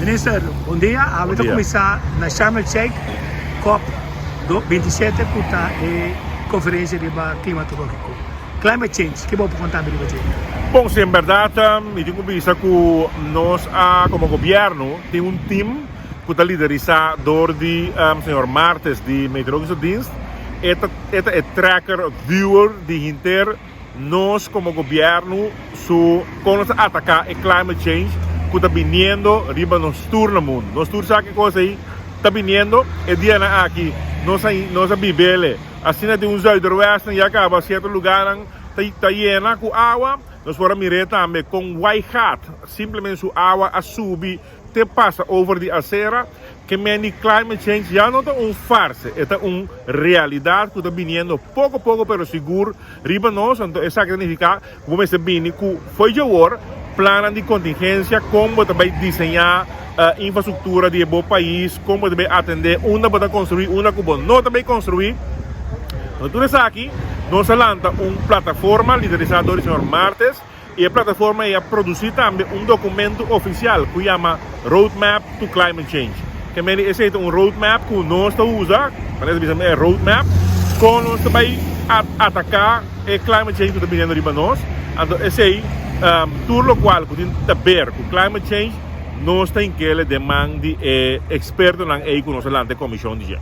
Minister, bon dia. Awe ta kuminsá na Sharm el Sheikh, cop 27 ku ta e konferensia riba klimatológiko. Climate change, ke bo por konta mi riba dje? Bon, si en bèrdat mi tin ku bisa ku nos a komo gobièrnu tin un tim ku ta liderisá dor di señor Martes di Meteorologische Dienst. E ta e ta e tracker, viewer di hinter. Nos como gobierno su con nos ta ataca e climate change cu ta biniendo riba nos tur na mundo. Nos tur sa ki cos ey ta biniendo. E dianan aki nos a nos a bibele. Asina den un zuiderwesten ya caba cierto lugarnan ta ta yena cu awa. Nos por a mire tambe con Waaigat simplemente su awa a subi te pasa over di acera. Ke men di climate change ya no ta un farse, e ta un realidad cu ta biniendo poco poco pero sigur riba nos. Anto esaki ta nifica cu bo mester bini cu fo'i djawor plannan di contingencia con bo ta bay diseña infrastructura di e bo pais, con bo ta bay atende unda bo ta construi, unda cu bo no ta bay construi. Anto tur esaki nos a lanta un plataforma liderisa dor di señor Martes. I e plataforma ei a produsí tambe un dokumentu ofisial ku yama Roadmap to Climate Change. Ke mende esei ta un roadmap ku nos ta usa, manera ta bisa e roadmap, kon nos ta bai ataká e climate change ku ta biniendo riba nos. Anto esei tur lokual ku tin ta ber ku climate change nos ta hinkele den man di e ekspertonan ei ku nos a lanta e komishon di dje.